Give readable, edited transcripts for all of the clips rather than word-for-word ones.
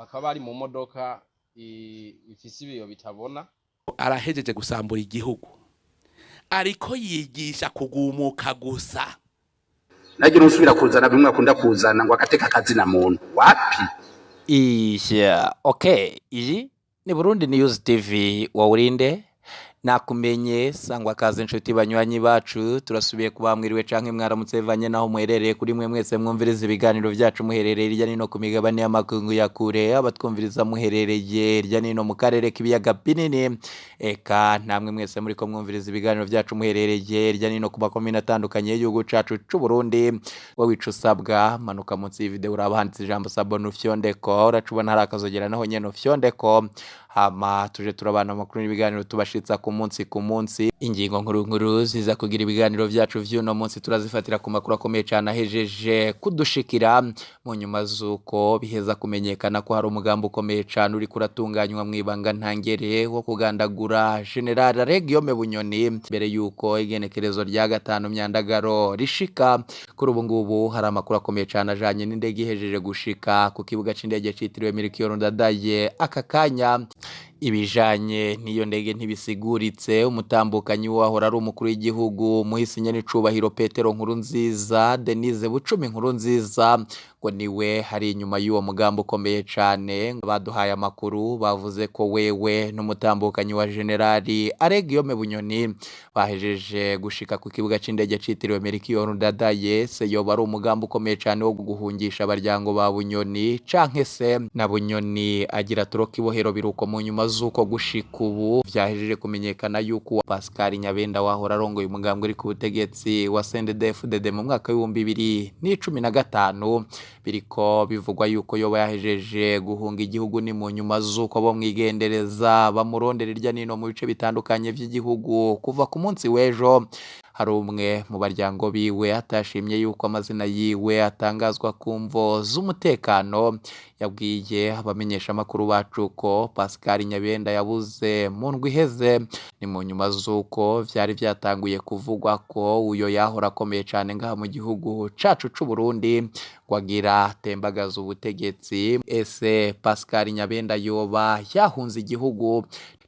Bakaba bari mu modoka ifise ibiyo bitabona. Arahejeje gusambura igihugu, ariko yigisha kugumuka gusa. Nagira usubira kuzana bimwe akunda kuzana ngo agateka kazina muntu wapi. Iya, okay, iyi ni Burundi News TV. Wawurinde nakumenye sangwa kaze inshuti banywanyi bacu, turasubiye kuba mwiriwe canke mwaramutse bivanye naho muherereye. Kuri mwe mwese mwumviriza ibiganiro vyacu muherereye hirya nino ku migabane y'amakungu ya kure, abatwumviriza muherereye hirya nino mu karere k'ibiyaga binini, eka namwe mwese muriko mwumviriza ibiganiro vyacu muherereye hirya nino ku makomine atandukanye y'igihugu cacu c'u Burundi, wowe ico usabwa, manuka munsi y'ivideo uraba handitse ijambo "s'abonner", ufyondeko. Uraca ubona hari akazogera, naho nyene ufyondeko, hama tuje turabana amakuru n'ibiganiro tubashitsa ku munsi ku munsi. Ingingo nkuru nkuru ziza kugira ibiganiro vyacu vy'uno munsi turazifatira ku makuru akomeye cane ahejeje kudushikira mu nyuma z'uko biheza kumenyekana ko hari umugambi ukomeye cane uriko uratunganywa mw'ibanga ntangere wo kugandagura General Alain Guillaume Bunyoni mbere yuko igenekerezo rya 5 Myandagaro rishika. Kuri ubu ngubu hari amakuru akomeye cane ajanye n'indege ihejeje gushika ku kibuga c'indege citiriwe Melchior Ndadaye aka kanya. Ibijanye n'iyo ndege ntibisiguritse. Umutambukanyi wahora ari umukuru w'igihugu muhisi nyenicubahiro Petero Nkurunziza, Denise Bucumi Nkurunziza, ngo niwe hari inyuma y'uwo mugambi ukomeye cane. Baduhaye amakuru bavuze ko wewe n'umutambukanyi wa Generali Alain Guillaume Bunyoni bahejeje gushika ku kibuga c'indege citiriwe Melchior Ndadaye. Se yoba ari umugambi ukomeye cane wo guhungisha abaryango ba Bunyoni, canke se na Bunyoni agira toroka ibohero? Biruko mu nyuma z'uko gushika ubu vyahejeje kumenyekana yuko Pascal Nyabenda wahora arongoye umugambi uri ku butegetsi wa CNDD-FDD mu mwaka w'2015 biriko bivugwa yuko yoba yahejeje guhunga igihugu. Ni mu nyuma z'uko bo mwigendereza bamurondera irya nino mu bice bitandukanye vy'igihugu kuva ku munsi w'ejo. Hari umwe mu baryango biwe atashimye yuko amazina yiwe atangazwa ku mvo z'umutekano, yabwiye abamenyeshamakuru bacu ko Pascal Nyabenda yabuze mu ndwi iheze. Ni mu nyuma z'uko vyari vyatanguye kuvugwa ko uyo yahora akomeye cane ngaha mu gihugu cacu c'u Burundi ngo agira atembagaza ubutegetsi. Ese Pascal Nyabenda yoba yahunze igihugu,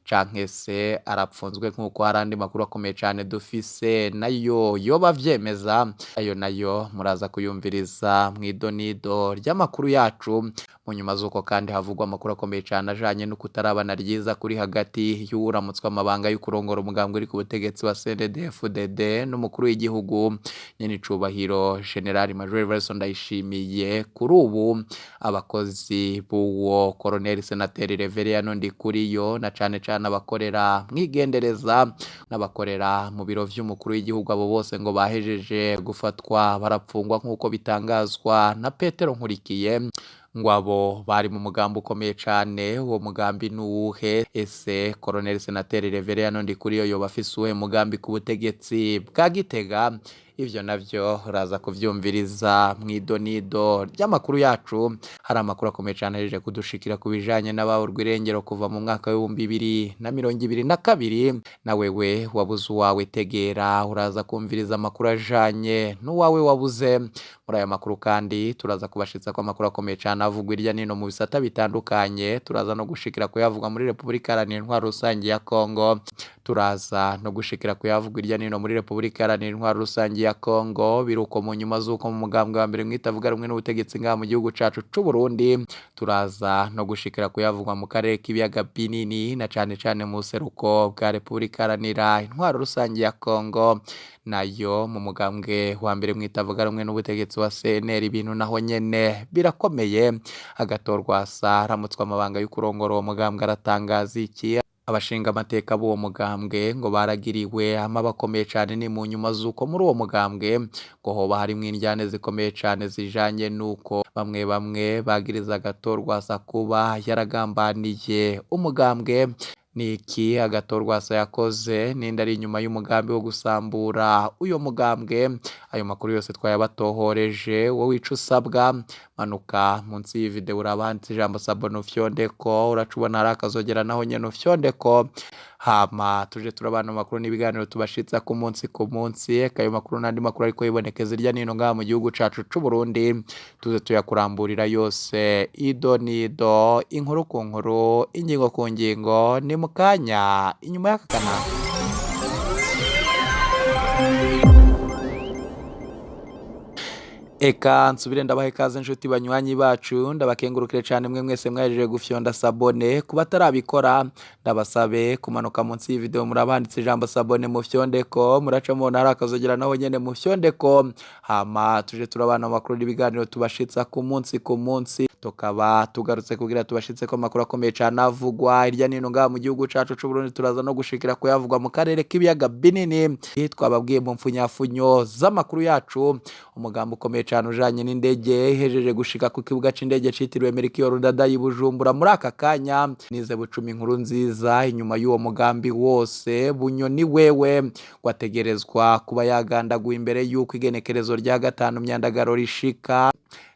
canke se arapfunzwe, nk'uko hari andi makuru akomeye cane dufise nayo yoba avyemeza? Ayo nayo muraza kuyumviriza mw'idonido ry'amakuru yacu. Mu nyuma z'uko kandi havugwa amakuru akomeye cane ajanye no kutarabana ryiza kuri hagati y'uwuramutswa amabanga y'ukurongora umugambi uri ku butegetsi wa CNDD-FDD n'umukuru w'igihugu nyenicubahiro General Major Evariste Ndayishimiye. Kuri ubu abakozi b'uwo Colonel Senateri Reverien Ndikuriyo, na cane cane abakorera mwigendereza n'abakorera mu biro vy'umukuru w'igihugu, abo bose ngo bahejeje gufatwa barapfungwa, nk'uko bitangazwa na Petero Nkurikiye. Ngo abo bari mu mugambi ukomeye cane. Uwo mugambi ni uwuhe? Ese Colonel Senateri Reverien Ndikuriyo yoba afise uwuhe mugambi ku butegetsi bwa Gitega? Ivyo navyo uraza kuvyumviriza mw'idonido ry'amakuru yacu. Hari amakuru akomeye cane ahejeje kudushikira ku bijanye n'ababurwa irengero kuva mu mwaka w'2022. Na wewe wabuze uwawe, tegera, uraza kumviriza amakuru ajanye n'uwawe wabuze. Muri aya makuru kandi turaza kubashitsa ko amakuru akomeye cane avugwa irya nino mu bisata bitandukanye. Turaza no gushikira kuyavugwa muri Repubulika Iharanira Intwaro Rusange ya Kongo. Turaza no gushikira kuyavugwa irya nino muri Repubulika Iharanira Intwaro Rusange ya Kongo. Biruko mu nyuma z'uko mu mugambwe wa mbere mwitavuga rumwe n'ubutegetsi ngaha mu gihugu cacu c'u Burundi. Turaza no gushikira kuyavugwa mu karere k'ibiyaga binini, na cane cane mu buseruko bwa Repubulika Iharanira Intwaro Rusange ya Kongo. Nayo mu mugambwe wa mbere mwitavuga rumwe n'ubutegetsi wa CNL, ibintu naho nyene birakomeye. Agatorwasa aramutswa amabanga y'ukurongora uwo mugambwe aratangaza iki? Abashinga amateka b'uwo mugambwe ngo baragiriwe ama bakomeye cane. Ni mu nyuma z'uko muri uwo mugambwe ngo hoba harimwo indyane zikomeye cane zijanye n'uko bamwe bamwe bagiriza Agatorwasa kuba yaragambaniye umugambwe. Niki Agatorwasa yakoze? Ninde ari inyuma y'umugambi wo gusambura uyo mugambwe? Ayo makuru yose twayabatohoreje. Wowe ico usabwa, manuka munsi y'iyi video uraba handitse ijambo s'abonner, ufyondeko. Uraca ubona hari akazogera, naho nyene ufyondeko, hama tuje turabana mu makuru n'ibiganiro tubashitsa ku munsi ku munsi. Eka ayo makuru n'andi makuru ariko yibonekeza irya nino ngaha mu gihugu cacu c'u Burundi, tuze tuyakuramburira yose ido nido, inkuru ku nkuru, ingingo ku ngingo. Ni mu kanya inyuma y'aka kanaka. Eka nsubire ndabaha ikaze, inshuti banywanyi bacu. Ndabakengurukire cyane mwe mwese mwahejeje gufyonda s'abonner. Ku batarabikora, ndabasabe kumanuka munsi y'iyi murabanditse ijambo s'abonner, mufyondeko. Muraca mubona hari akazogera, naho nyene mufyondeko, hama tuje turabana mu makuru n'ibiganiro tubashitsa ku munsi ku munsi. Tukaba tugarutse kugira tubashitse ko amakuru akomeye cyane avugwa hirya nino ngaha mu gihugu cacu c'u Burundi. Turaza no gushikira kuyavugwa mu karere k'ibiyaga binini. Twababwiye mu mfunyafunyo z'amakuru yacu umugambi ukomeye cyane ujanye n'indege ihejeje gushika ku kibuga c'indege citiriwe Melchior Ndadaye i Bujumbura muri aka kanya. Nize Bucumi inkuru nziza inyuma y'uwo mugambi wose, Bunyoni wewe wategerezwa kuba yagandaguye imbere y'uko igenekerezo rya 5 Myandagaro rishika.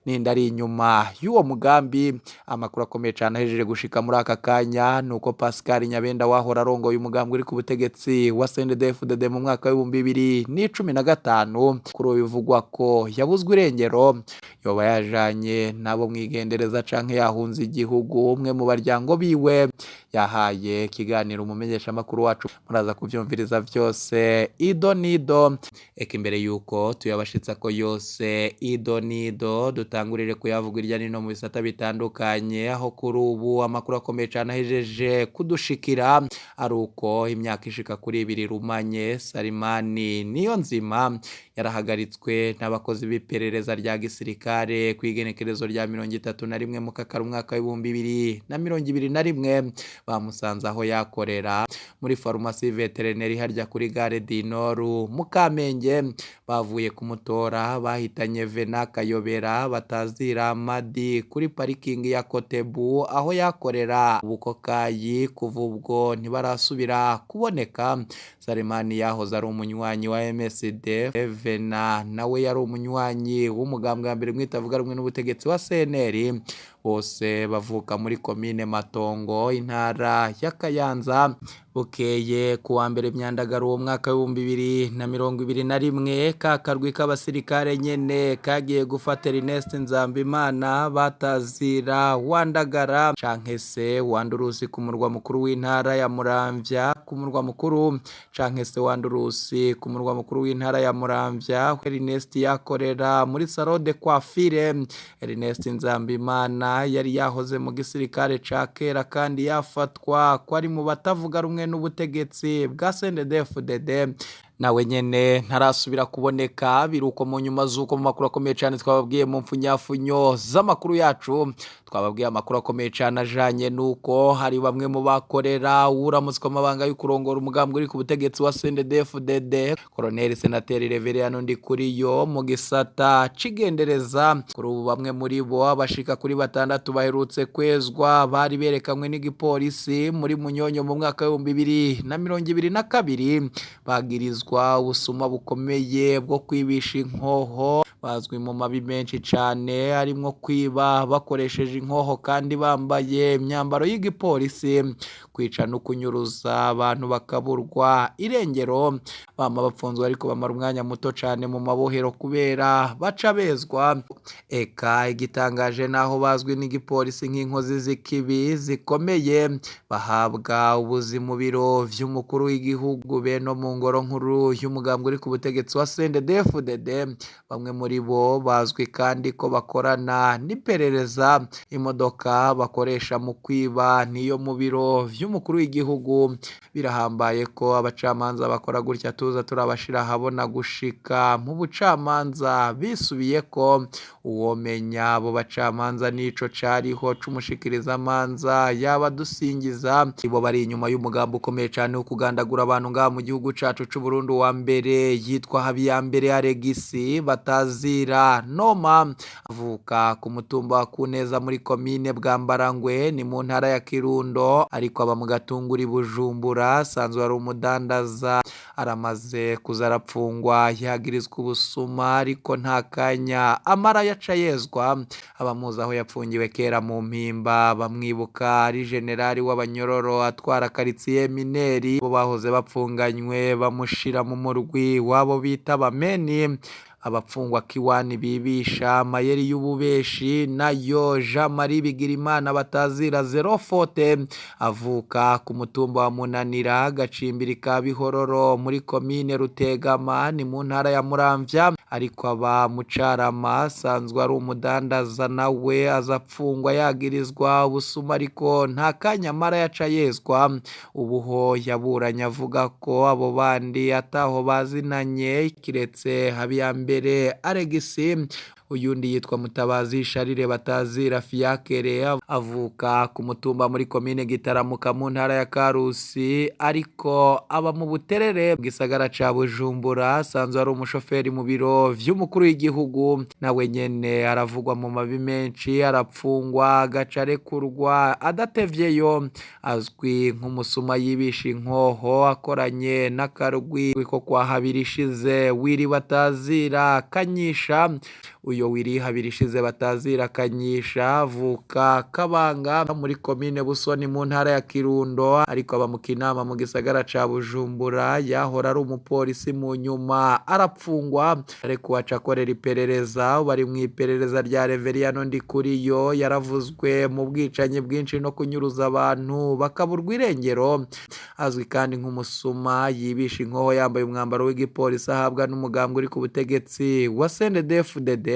Ninda ari inyuma y'uwo mugambi? Amakuru akomeye cyane ahejeje gushika muri aka kanya nuko Pascal Nyabenda, wahora arongoye umugambi uri ku butegetsi wa CNDD-FDD mu mwaka w'2015, kuri ubu bivugwa ko yabuzwe irengero, yoba yajanye nabo mwigendereza canke yahunze igihugu. Umwe mu baryango biwe yahaye ikiganiro umumenyeshamakuru wacu, muraza kuvyumviriza vyose ido nido. Eka imbere yuko tuyabashitsa ko yose ido nido, dutangurire kuyavuga irya nino mu bisata bitandukanye, aho kuri ubu amakuru akomeye cyane ahejeje kudushikira ari uko imyaka ishika kuri 2 rumanye, Salimani niyo nzima yarahagaritswe n'abakozi b'iperereza rya gisirikare ku igenekerezo rya 31 Mukakara umwaka w'2021. Bamusanze aho yakorera muri farumasi veterineri harya kuri gare du Nord mu Kamenge. Bavuye kumutora, bahitanye Vena Kayobera batazira Madi kuri parikingi ya Kotebu aho yakorera ubukokayi. Kuva ubwo ntibarasubira kuboneka. Salimani yahoze ari umunywanyi wa MSD, Vena nawe yari umunywanyi w'umugambwe wa mbere mwitavuga rumwe n'ubutegetsi wa CNL. Bose bavuka muri komine Matongo, intara ya Kayanza. Bukeye ku wa mbere Myandagaro uwo mwaka w'2021, ka karwi k'abasirikare nyene kagiye gufata Ernest Nzambimana batazira Wandagara canke se Wandurusi ku murwa mukuru w'intara ya Muramvya, ku murwa mukuru canke se Wandurusi ku murwa mukuru w'intara ya Muramvya. Ernest yakorera muri salon de coiffure. Ernest Nzambimana yari yahoze mu gisirikare ca kera, kandi yafatwa ko ari mu batavuga rumwe n'ubutegetsi bwa CNDD-FDD. Nawe nyene ntarasubira kuboneka. Biruko mu nyuma z'uko mu makuru akomeye cyane twababwiye mu mfunyafunyo z'amakuru yacu, twababwiye amakuru akomeye cyane ajanye n'uko hari bamwe mu bakorera uramutswe amabanga yo kurongora umugambi uri ku butegetsi wa CNDD-FDD, Colonel Senateri Reverien Ndikuriyo, mu gisata cigendereza. Kuri ubu bamwe muri bo abashika kuri batandatu baherutse kwezwa bari berekanywe n'igipolisi muri Munyonyo mu mwaka w'2022, bagirizwa ubusuma bukomeye bwo kwibisha inkoho. Bazwi mu mabi menshi cane, harimwo kwiba bakoresheje inkoho kandi bambaye imyambaro y'igipolisi, kwica no kunyuruza abantu bakaburwa irengero. Bama bapfunzwe, ariko bamara umwanya muto cane mu mabohero kubera baca bezwa. Eka igitangaje naho bazwi n'igipolisi nk'inkozi z'ikibi zikomeye, bahabwa ubuzi mu biro vy'umukuru w'igihugu be no mu ngoro nkuru y'umugambwe uri ku butegetsi wa CNDD-FDD. Bamwe muri bo bazwi kandi ko bakorana n'iperereza. Imodoka bakoresha mu kwiba niyo mu biro vy'umukuru w'igihugu. Birahambaye ko abacamanza bakora gutya tuza turabashira ahabona gushika mu bucamanza bisubiye ko. Uwomenya abo bacamanza n'ico cariho c'umushikirizamanza yaba dusingiza. Ibo bari inyuma y'umugambi ukomeye cane wo kugandagura abantu ngaha mu gihugu cacu c'u Burundi, wa mbere yitwa Habiyambere Alegisi batazira Noma, avuka ku mutumba wa Kuneza muri komine Bwambarangwe, ni mu ntara ya Kirundo, ariko aba mu Gatunguru i Bujumbura. Asanzwe ari umudandaza. Aramaze kuza arapfungwa yagirizwa ubusuma, ariko nta kanya amara yaca yezwa. Abamuzi aho yapfungiwe kera mu Mpimba bamwibuka ari generali w'abanyororo atwara karitsiye Mineri. Bo bahoze bapfunganywe bamushira mu murwi wabo bita Bameni, abapfungwa kiwani bibisha amayeri y'ububeshi. Nayo Jean Marie Bigirimana batazira Zero Fote avuka ku mutumba wa Munanira, Gacimbiri ka Bihororo, muri komine Rutegama, ni mu ntara ya Muramvya, ariko aba Mucarama. Asanzwe ari umudandaza, nawe aza apfungwa yagirizwa ubusuma, ariko nta kanya amara yaca yezwa. Ubuho yaburanye avuga ko abo bandi ataho bazinanye kiretse Habiyambere Alegisi. Uyundi yitwa Mutabazi Sharire batazira Fiakere, avuka ku mutumba muri komine Gitaramuka mu ntara ya Karusi, ariko aba mu Buterere gisagara ca Bujumbura. Asanzwe ari umushoferi mu biro vy'umukuru w'igihugu. Nawe nyene aravugwa mu mabi menshi, arapfungwa agaca arekurwa adatevyeyo. Azwi nk'umusuma yibisha inkoho akoranye n'akarwi ko kwa Habirishize Wiri batazira Kanyisha. Uyo Wiri Habirishize batazira Kanyisha avuka Kabanga muri komine Busoni mu ntara ya Kirundo, ariko aba mu Kinama mu gisagara ca Bujumbura. Yahora ari umupolisi, mu nyuma arapfungwa ariko aca akorera iperereza. Bari mu iperereza rya Reveriyano Ndikuriyo. Yaravuzwe mu bwicanyi bwinshi no kunyuruza abantu bakaburwa irengero. Azwi kandi nk'umusuma yibisha inkoho yambaye umwambaro w'igipolisi ahabwa n'umugambwe uri ku butegetsi wa CNDD-FDD.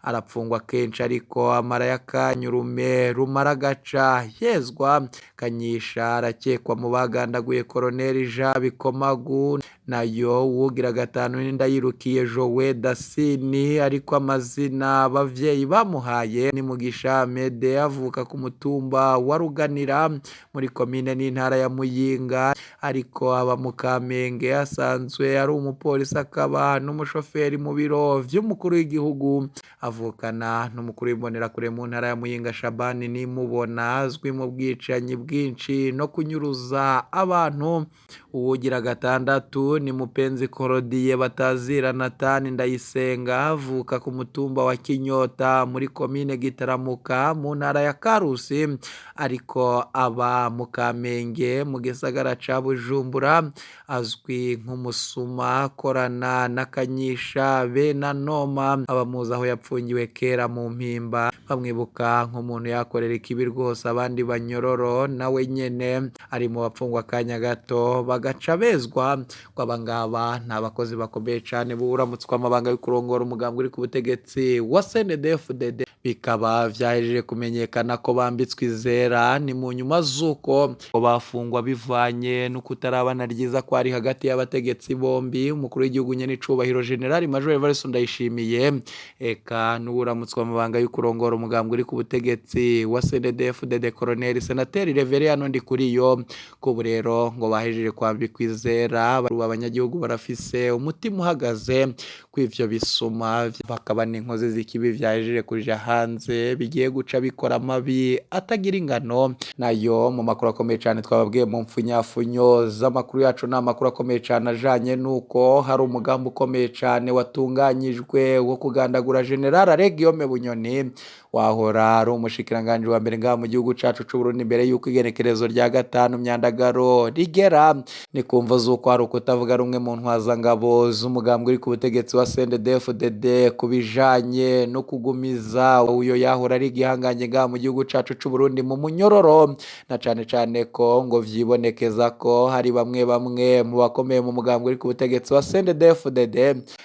Arapfungwa kenshi, ariko amara y'akanyurume rumara agaca yezwa. Kanyisha arakekwa mu bagandaguye Koroneli Jean Bikomagu. Nayo uwugira gatanu n'Indayirukiye Jowe Dasini, ariko amazina abavyeyi bamuhaye ni Mugisha Mede. Avuka ku mutumba wa Ruganira muri komine n'intara ya Muyinga, ariko aba mu Kamenge. Asanzwe ari umupolisi akaba n'umushoferi mu biro vy'umukuru w'igihugu. Avukana n'umukuru w'imbonerakure mu ntara ya Muyinga Shabani Nimubona, azwi mu bwicanyi bwinshi no kunyuruza abantu. Uwugira gatandatu ni Mupenzi Korodiye batazira Natani Ndayisenga, avuka ku mutumba wa Kinyota muri komine Gitaramuka mu ntara ya Karusi, ariko aba mu Kamenge mu gisagara ca Bujumbura. Azwi nk'umusuma akorana na Kanyisha bene Noma. Abamuzi aho yapfungiwe kera mu Mpimba bamwibuka nk'umuntu yakorera ikibi rwose abandi banyororo. Nawe nyene ari mu bapfungwa akanya gato bagaca bezwa. Ngo abangaba ni abakozi bakomeye cane buramutswa amabanga yo kurongora umugambwe uri ku butegetsi wa CNDD-FDD, bikaba vyahejeje kumenyekana ko bambitswe izera. Ni mu nyuma z'uko bafungwa bivanye n'ukutarabana ryiza kwari hagati y'abategetsi bombi, umukuru w'igihugu nyenicubahiro General Major Evariste Ndayishimiye eka n'uwuramutswa amabanga yo kurongora umugambwe uri ku butegetsi wa CNDD-FDD Colonel Senateri Reveriyano Ndikuriyo. Kubu rero ngo bahejeje kwambikwa izera, abanyagihugu barafise umutima uhagaze kw'ivyo bisuma, bakaba n'inkozi z'ikibi vyahejeje kuja hanze bigiye guca bikora amabi atagira ingano. Nayo mu makuru akomeye cane twababwiye mu mfunyafunyo z'amakuru yacu, ni amakuru akomeye cane ajanye n'uko hari umugambi ukomeye cane watunganyijwe wo kugandagura General Alain Bunyoni wahora ari umushikiranganji wa mbere ngaha mu gihugu cacu c'Uburundi imbere y'uko igenekerezo rya 5 Myandagaro rigera. Ni kumvo z'uko hari ukutavuga rumwe mu ntwazangabo z'umugambwe uri ku butegetsi wa CNDD-FDD ku bijanye no kugumiza uyo yahora ari igihangange ngaha mu gihugu cacu c'Uburundi mu munyororo, na cane cane ko ngo vyibonekeza ko hari bamwe bamwe mu bakomeye mu mugambwe uri ku butegetsi wa CNDD-FDD,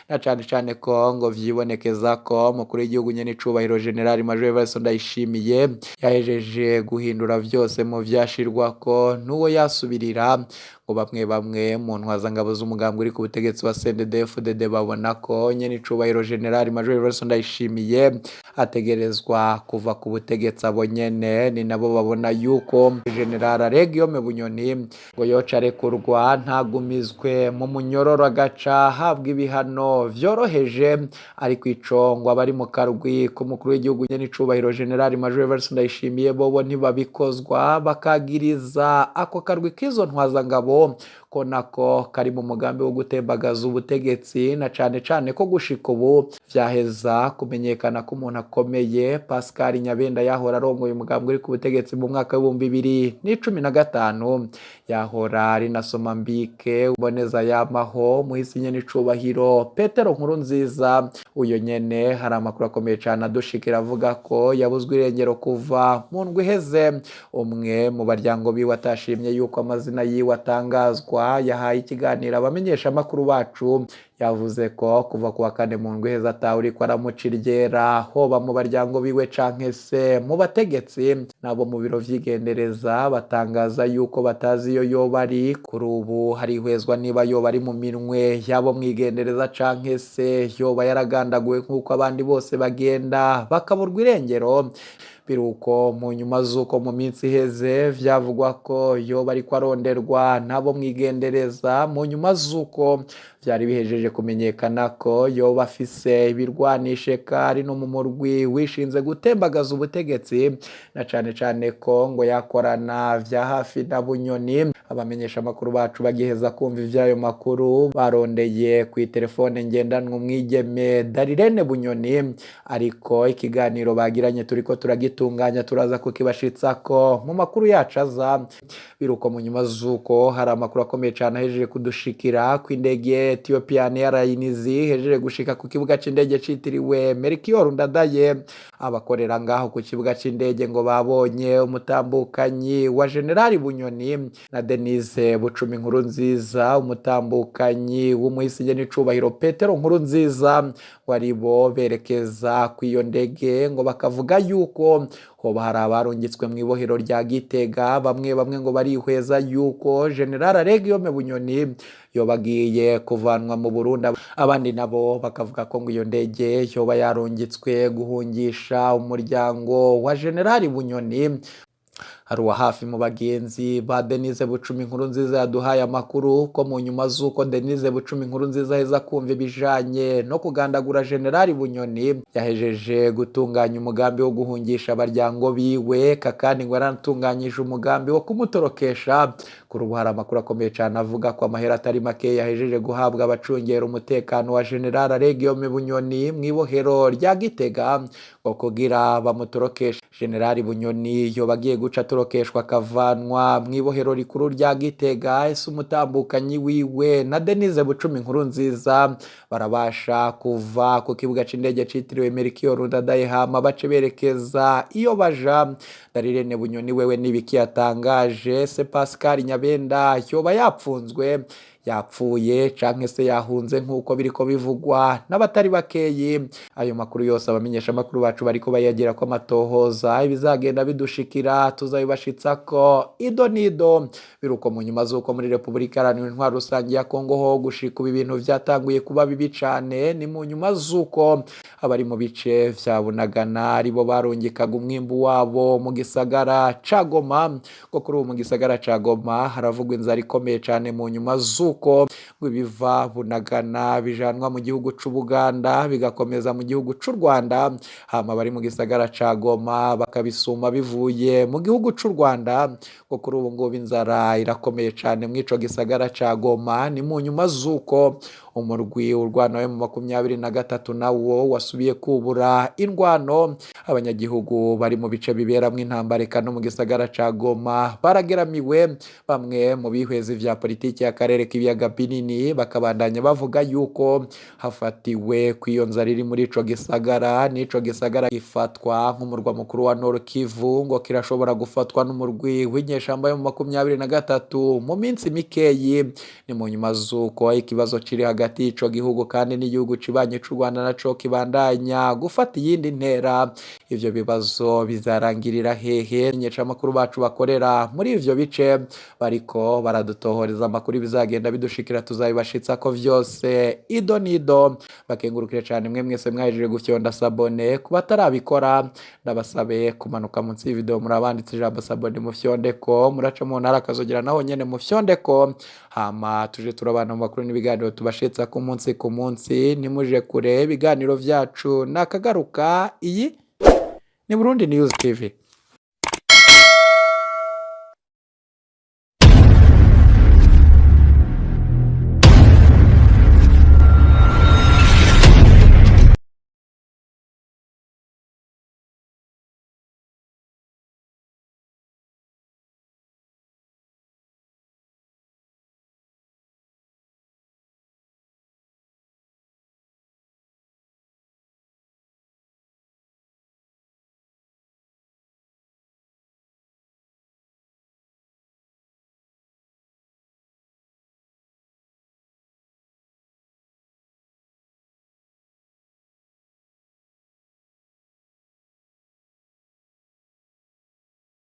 na cane cane ko ngo vyibonekeza ko umukuru w'igihugu nyenicubahiro General Major Evariste Ndayishimiye yahejeje guhindura vyose mu vyashirwako n'uwo yasubirira. Ngo bamwe bamwe mu ntwazangabo z'umugambwe uri ku butegetsi wa CNDD-FDD babona ko nyenicubahiro General Major Evariste Ndayishimiye ategerezwa kuva ku butegetsi. Abo nyene ni nabo babona yuko General Alain Bunyoni ngo yoca arekurwa ntagumizwe mu munyororo, agaca ahabwa ibihano vyoroheje. Ariko ico ngo abari mu karwi k'umukuru w'igihugu nyenicubahiro General Major Evariste Ndayishimiye bobo ntibabikozwa, bakagiriza ako karwi k'izo ntwazangabo kabo, ko nako kari mu mugambi wo gutembagaza ubutegetsi, na cane cane ko gushika ubu vyaheza kumenyekana ko umuntu akomeye Pascal Nyabenda yahora arongoye umugambi uri ku butegetsi mu mwaka w'2015, yahora ari na Somambike Mboneza yamaho muhisinye n'icubahiro Petero Nkurunziza. Uyo nyene hari amakuru akomeye cane adushikira avuga ko yabuzwe irengero kuva mu ndwi iheze. Umwe mu baryango biwe atashimye yuko amazina yiwe atangazwa yahaye ikiganiro abamenyesha amakuru bacu, yavuze ko kuva kuwa kane mu ndwi iheze atawuriko aramuca iryera, hoba mu baryango biwe canke se mu bategetsi nabo mu biro vy'igendereza batangaza yuko batazi iyo yoba ari. Kuri ubu harihwezwa niba yoba ari mu minwe yabo mwigendereza canke se yoba yaragandaguwe nk'uko abandi bose bagenda bakaburwa irengero. Biruko mu nyuma z'uko mu minsi iheze vyavugwa ko yoba ariko aronderwa nabo mwigendereza, mu nyuma z'uko vyari bihejeje kumenyekana ko yoba afise ibirwanishe ari no mu murwi wishinze gutembagaza ubutegetsi, na cane cane ko ngo yakorana vya hafi na Bunyoni. Abamenyesha amakuru bacu bagiheza kumva ivy'ayo makuru barondeye ku telefone ngendanwa umwigeme Darirene Bunyoni, ariko ikiganiro bagiranye turiko turagitunganya, turaza kukibashitsako mu makuru yacu aza. Biruko mu nyuma z'uko hari amakuru akomeye cane ahejeje kudushikira ko indege Ethiopian Airlines ihejeje gushika ku kibuga c'indege citiriwe Melchior Ndadaye. Abakorera ngaho ku kibuga c'indege ngo babonye umutambukanyi wa Generali Bunyoni na Denise Bucumi Nkurunziza, umutambukanyi w'umuhisinye n'icubahiro Petero Nkurunziza, ngo aribo berekeza ku iyo ndege, ngo bakavuga yuko hoba hari abarungitswe mu ibohero rya Gitega. Bamwe bamwe ngo barihweza yuko General Alain Bunyoni yobagiye kuvanwa mu Burundi, abandi nabo bakavuga ko ngo iyo ndege yoba yarungitswe guhungisha umuryango wa General Bunyoni. Hari uwa hafi mu bagenzi ba Denise Bucumi Nkurunziza yaduhaye amakuru ko mu nyuma z'uko Denise Bucumi Nkurunziza aheza kumva ibijanye no kugandagura Generali Bunyoni, yahejeje gutunganya umugambi wo guhungisha abaryango biwe, kandi ngo yaratunganyije umugambi wo kumutorokesha. Kuri ubu hari amakuru akomeye cyane avuga ko amahera atari make yahejeje guhabwa abacungera umutekano wa General Alain Bunyoni mu ibohero rya Gitega ngo kugira bamutorokeshe. Generali Bunyoni yoba agiye guca atorokeshwa akavanwa mu ibohero rikuru rya Gitega. Ese umutambukanyi wiwe na Denise Bucumi Nkurunziza barabasha kuva ku kibuga c'indege citiriwe Melchior Ndadaye hama bace berekeza iyo baja? Darirene Bunyoni wewe n'ibiki yatangaje? Se Pascal Nyabenda yoba yapfunzwe, yapfuye canke se yahunze nk'uko biriko bivugwa n'abatari bakeyi? Ayo makuru yose abamenyesha amakuru bacu bariko bayagira ko amatohoza, ibizagenda bidushikira tuzabibashitsako ido nido. Biruko mu nyuma z'uko muri Repubulika Iharanira Intwaro Rusange ya Kongo ho gushika ubu ibintu vyatanguye kuba bibi cane, ni mu nyuma z'uko abari mu bice vya Bunagana aribo barungikaga umwimbu wabo mu gisagara ca Goma, ngo kuri ubu mu gisagara ca Goma haravugwa inzara ikomeye cane, mu nyuma z'uko ngo ibiva Bunagana bijanwa mu gihugu c'Ubuganda bigakomeza mu gihugu c'u Rwanda, hama bari mu gisagara ca Goma bakabisuma bivuye mu gihugu c'u Rwanda. Ngo kuri ubu ngubu inzara irakomeye cane mw'ico gisagara ca Goma, ni mu nyuma z'uko umurwi urwana mu 23 nawo wasubiye kubura indwano. Abanyagihugu bari mu bice biberamwo intambara eka no mu gisagara ca Goma barageramiwe. Bamwe mu bihwezi vya politiki y'akarere k'ibiyaga binini bakabandanya bavuga yuko hafatiwe ku iyo nzara iri muri ico gisagara, n'ico gisagara gifatwa nk'umurwa mukuru wa Nord Kivu, ngo kirashobora gufatwa n'umurwi w'inyeshamba yo mu 23 mu minsi mikeyi. Ni mu nyuma z'uko ikibazo kiri hagati y'ico gihugu kandi n'igihugu kibanye c'u Rwanda naco kibandanya gufata iyindi ntera. Ivyo bibazo bizarangirira hehe? Amakuru bacu bakorera muri ivyo bice bariko baradutohoreza amakuru, bizagenda bidushikira tuzabibashitsa ko vyose ido nido. Bakengurukire cyane mwe mwese mwahejeje gufyonda s'abonner. Ku batarabikora, ndabasabe kumanuka munsi y'ivideo murabanditse ijambo s'abonner, mufyondeko, muraca mu ntara akazogera naho nyene mufyondeko, hama tuje turabana mu makuru n'ibiganiro tubashitsa ku munsi ku munsi. Ntimuje kure, ibiganiro vyacu nakagaruka. Iyi ni Burundi News TV.